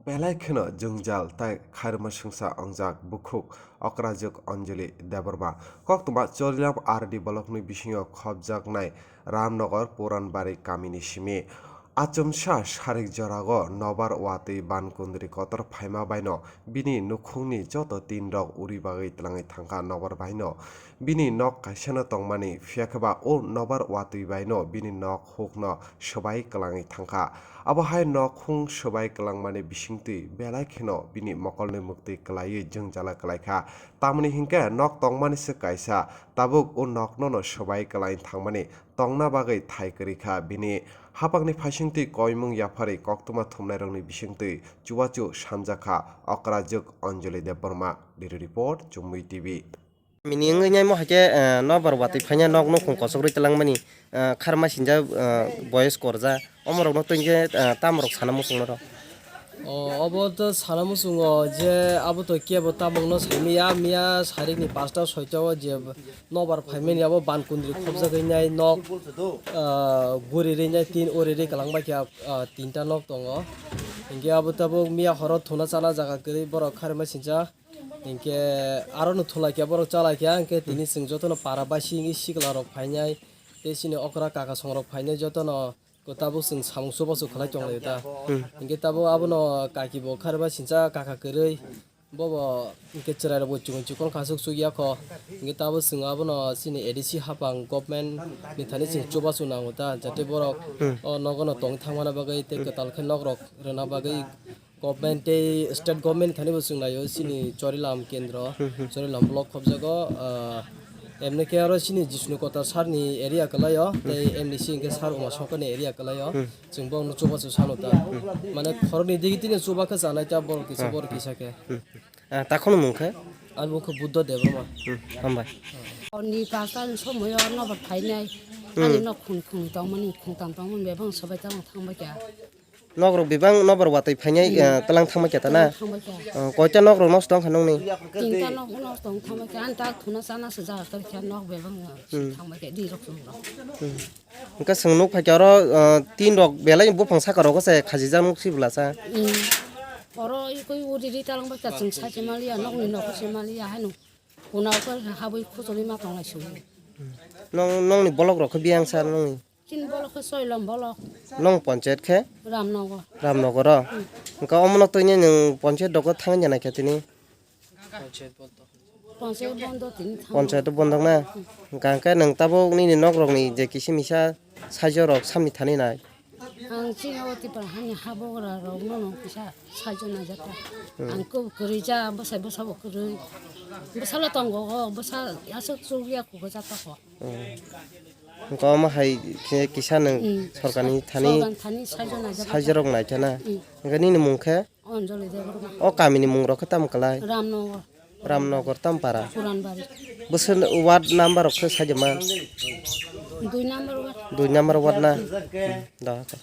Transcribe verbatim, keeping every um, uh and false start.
Belai kheno jwngjal tai khairma swngsa wngjak bukhuk okrajwk Anjali Debbarma. Koktwma Chorilam R D blockni bisingo khopjaknai Ramnagar Puranbari kamini simi. Achomsa sarik jorago nobar watwi ban kundri kotor phaima baino bini nukhungni joto tin rok uri bagwi twlangwi thangkha nobar baino. Bini nok kaisano tongmani, phiya khe ba o nobar watwi baino bini nok hukno swbai kwlangwi thangkha. Abo hai nok hung swbai kwlangmani bisingtwi belai kheno bini mokolni muktwi kwlaiwi jwngjala kwlaikha. Tamoni hinkhe nok tongmani se kaisa, tabuk o nokno no swbai kwlai thangmani tongna bagwi thai kwrwi kha bini. Hapangni phaisingtwi koimung yapharwi koktwma thumnairokni bisingtwi chubachu sanjakha okrajwk Anjali Debbarma. Bureau Report, Chumui T V. Mini wngwi nai mo hai khe, eh, nobar watwi phaina nok nukhung kochok rwi twlangmani, eh, kharma sinjak, eh, boyes korja. Omorokno twi khe, eh, tamorok sana muchungno rw? O, obo to sana muchungo je abo to kebo tamokno saimaya, miya sarikni pasta soita o je nobar phaimani abo ban kundri khopjagwi nai nok, ah, guri ri nai tin uri ri kwlangbai khe, ah, tinta nok tongo. Hinkhe abo tabuk miya horo thuna chana jaga kwrwi borok kharma sincha. Hinkhe aro no thulai khe borok chalai khe, hinkhe tini chwng jotono para basi wngwi sikla rok phainai, tei chini okra kaka songrok phainai jotono. Ko tabuk chwng samung chubachu khlai tonglaio ta. Hmm. Hinkhe tabuk abono kaki bo kharba sincha kaka kwrwi. Bobo hinkhe chwrairok bo chikon chikon khasuk chukya kho. Hinkhe tabuk chwng abono chini A D C hapang government ni thani chwng chubachu nango ta. Jate borok Hmm. o nogono tongwi thangmana bagwi tei kwtal khe nokrok rwna bagwi Government tei state government thani bo chwng naio, chini Chorilam kendro, Hmm, hmm. Chorilam block khobjago, ah, emni khe aro chini Jishnu Kota sir ni area kwlaio, tei M D C hinkhe sir Uma Songkar ni area kwlaio, Hmm. chwng bo no chubachu sano ta. Mane khoroknwi digi tini chuba khe chanai ta borok kisa, Ah. borok kisa khe. Hmm. Ah, takhwno mung khe? Ani mung khe Buddha Debbarma. Hmm, hambai. Hor ni pasta ni somoyo nobar phainai, Hmm. ani nok khung khung tongmani, khung tam tongmani bebang sabai tamo thangbai kha. Nokrok bebang nobar watwi phainai, Hmm. eh, twlang thangma khe ta na? Twlang thangma khe. Oh, koita nokrok nosto wngkha nongni? Tinta nok nosto wng thangma khe, ani ta thuna chana se jaga kwrwi khe nok bebang Hmm. thangma khe, di rok chwng rok. Hmm. Hwnkhe chwng nuk phaikhe oro, eh, tin rok belai buphang saka rogo se khajijak nuk si bwlasa. Hmm. Oro ikoi uri ri talang bai kha chwng sai se maliya, nokni nokho se maliya, haino kuna khe habwi khucholi ma tonglai sio. Nong, nongni bolok rok khe biyang sa nongni? Chini bolok khe Soilom bolok. Nong ponchayat khe? Ramnagar. Ramnagar o? Hmm. Hwnkhe omono twini nwng ponchayat rogo thangwi nai khe tini? Ponchayat bondo tini thang. Ponchayat bondo na? Hwnkhe nwng tabuk nini nok rokni je kisi misa saijo rok samni thani nai? Ang chini o Tipra hani habugra rokno nwng kisa saijo naijak ta. Hmm. Ang kub kwrwi ja, bwsai bwsa bo kwrwi. Bwsalo tongo o, bwsa aswk chukya kugo jata kho. Hmm. Hwnkhe omo hai khe kisa nwng Hmm. sorkarni thani Sorkarni thani saijo naijak ta. Saijo rok naikha na? Hmm. Hwnkhe nini mung khe? Anjali Debbarma. O kamini mung rok khe tamo kwlai? Ramnagar. Ramnagar tamo para? Puranbari. Bwswk ward number rok khe saijo man? Dui number ward. Dui number ward na? Hmm. Hmm. Da, da.